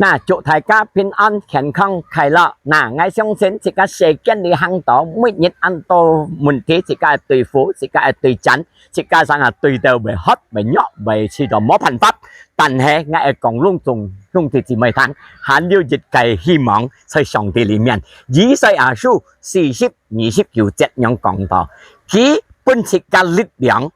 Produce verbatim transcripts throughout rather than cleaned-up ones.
那祝大家平安、健康、快樂。那𠊎相信自家世間裡行到，每日恁多問題，自家愛對付，自家愛對戰，自家常常對到會渴、會弱、會試到無辦法。但係𠊎愛講攏總兄弟姊妹聽，還有一個希望在上帝裡面。以賽亞書四十二十九節樣講到，佢分自家力量，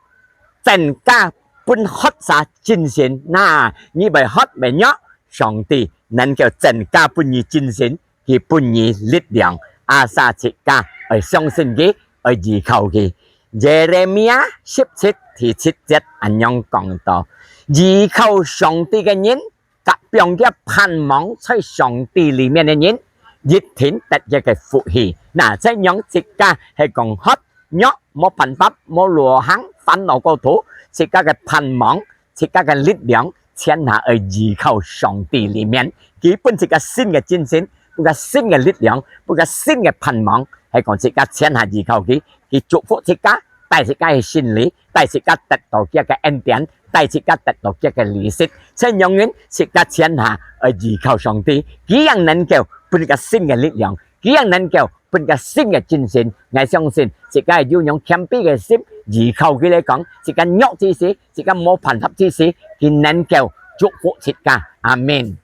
增加分渴儕精神。那你會渴會弱，上帝能夠增加分你精神，佢分你力量。Asal自家愛相信佢，愛依靠佢。Yeremia十七第七節恁樣講到：依靠上帝个人，甲放佢盼望在上帝裡面个人，一定得佢个福氣。那這樣自家係講渴、弱、無辦法、無路行、煩惱過頭，自家个盼望，自家个力量，全下愛依靠上帝裡面。佢分自家新个精神，分自家新个力量，分自家新个盼望，係講自家全下依靠佢，佢祝福自家，帶自家去勝利，帶自家得到佢个恩典，帶自家得到佢个利息。這樣人自家全下愛依靠上帝，佢正能夠分自家新个力量，佢正能夠分自家新个精神。𠊎相信自家有樣謙卑个心，依靠佢來講，自家弱之時，自家無辦法之時，佢能夠祝福自家。阿們。